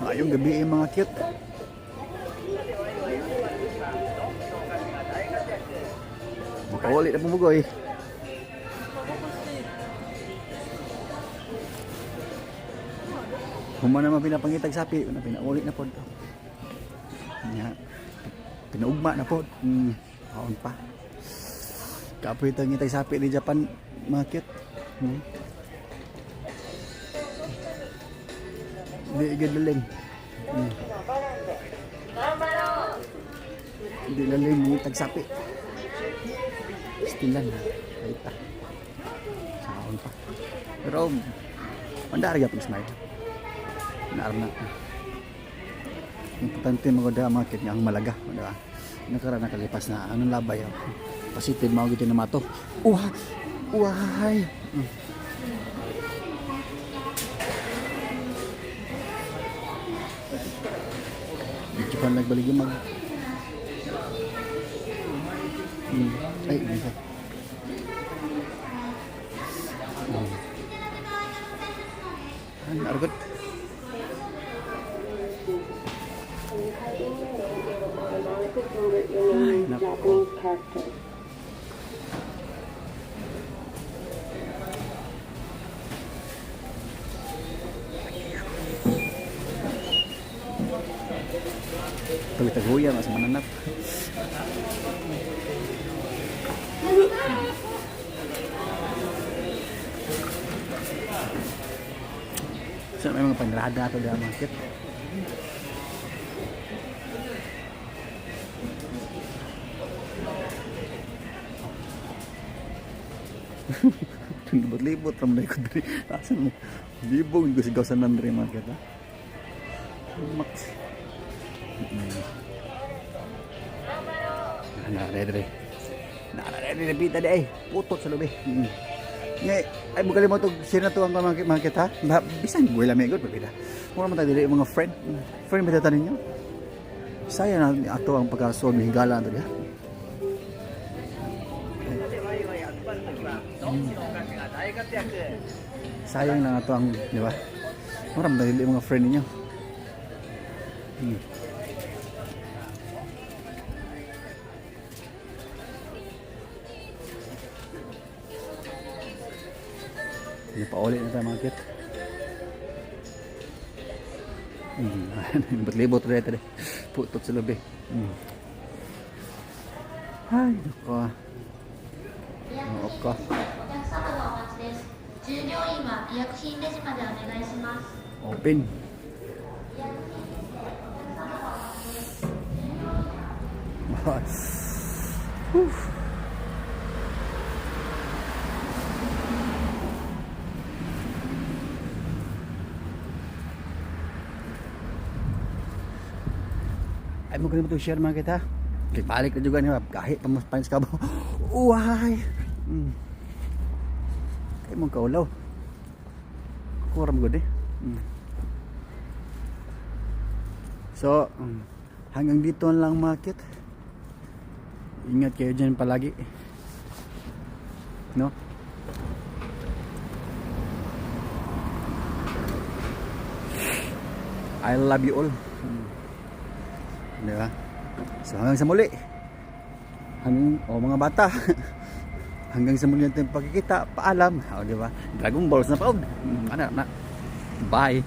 Maayong gabi eh, mga cute. Makawali na pumugoy. Human naman pinapangitag sapi, na pinauli na pod. Nya. Pinaugma na pod. Kaon pa. Kapoy tang ngitag sapi di Japan, mga cute. Di igid lalim. Di lalim ngitag sapi. Stilan na. Kahit ah. Saon pa. Pero, mandar gyapon smile. Naar na. Importante maganda market nga ang malaga, di ba? Nakara nakalipas na anong labay oh. Positive mao gito na mato. Uha! Uhay! Medyo pa nagbalik yung mag. Ay, hindi pa. Ano, argot? Ay, nako. Pagtaguya, mas mananap. So, may mga panrada ato dyan market. Libot-libot ramon na ko diri. Asa mo? Libog ko sigaw sa nandre market ha. Max. Na dre. Na na dre pita di ay. Putot sa lubi. Ngay, ay mo kalimot og share na to ang mga market ha. Bisan buhay lami gud pabida. Mura man ta dili mga friend. Friend ba ta ninyo? Saya na ato ang pagkasuod higala ato diha. Sayang lang ato ang, di ba? Mura man ta dili mga friend ninyo. Hindi pa ulit na tayo mga cute. Libot-libot rin ito. Putot sa lubi. Ay, nako. Oo ka. お客様がお待ちです。従業員は医薬品レジまでお願いします。 Open. Whew. Ay mo kanimo share mga kita. Kay balik na juga niya kahit pa mas panis ka ba. Uhay. Kay mo kaulaw. Kuram gud eh. So, hanggang dito lang mga cute. Ingat kayo dyan palagi. No? I love you all. Di ba? So hanggang sa muli. Hanggang, oh, mga bata. Hanggang sa muli natin pagkikita. Paalam. O, di ba? Dragon Balls na pa. Ano na. Bye.